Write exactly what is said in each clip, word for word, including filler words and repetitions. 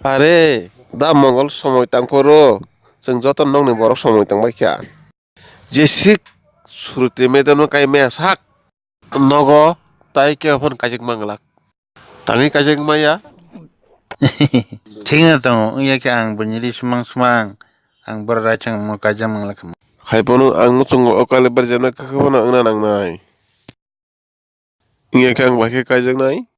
Are, da Mongol somoi tangphuru, chwng joto nokni borok somoi tangbai kha. Jesik suruti medano kai maya sak. Nogo tai kebo phano kaijak manglak. Tangwi kaijak maya. Thikno tongo, wngya khe ang buini ri sumang sumang, ang borok raithang mo kaijak manglak kha. Hai phano ang muchungo o kali barjana khe phano wngna nangnai. Wngya khe ang bai khe kaijaknai.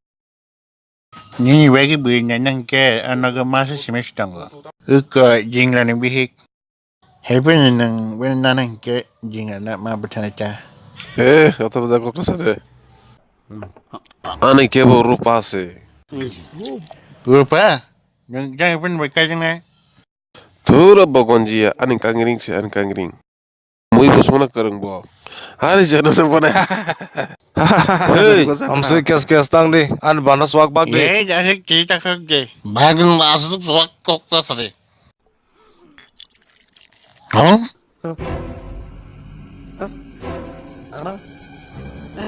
Nini bagwi bwrwi naina hinkhe o nogo masa simi se tongo. Uko jingrani bihik. Hai phano nwng bini nana hinkhe jingrana ma bwthana cha. Eh, kotha bwsa kok sa de. Ani kebo rupa se. Rupa? Nwng jang phano bai kaijaknai? Thura bogonjia, ani kangring se, ani kangring. Mui bo songna kwrwng bo. Hari jano no bana. Hey, amsui kes kes tang di, ani bana swak bak di. Ye, jasik chi ta khak je. Bagin asuk swak kok ta sare. Huh?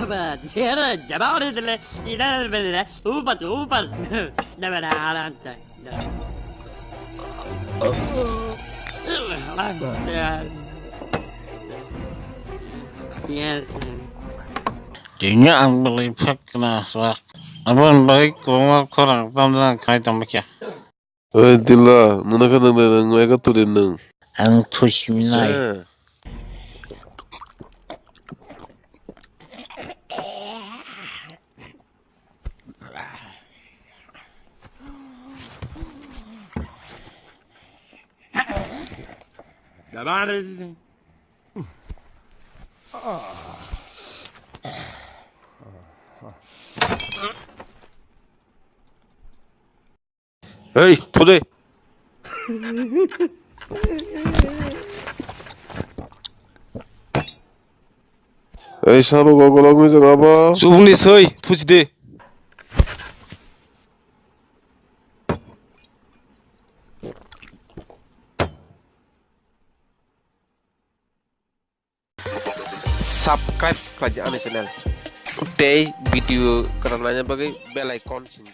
Ba, tiara, jabare dele, idar bele, upat, upat. Debe da, aran tai. Tini ang belai phak kena swak. Abon bai kwbangma khorang tamjak khai tongbaikha. Oi Dila, nuna khe nang nang nang ega turi nang. Ang thusiminai. Eh. Hei, thode. Ei, sabo gogolok ni jeng abo. Subungni soi, thuchide. Subscribe khlaidi ani channel. Tei video kwtal naina bagwi bell icon sindi.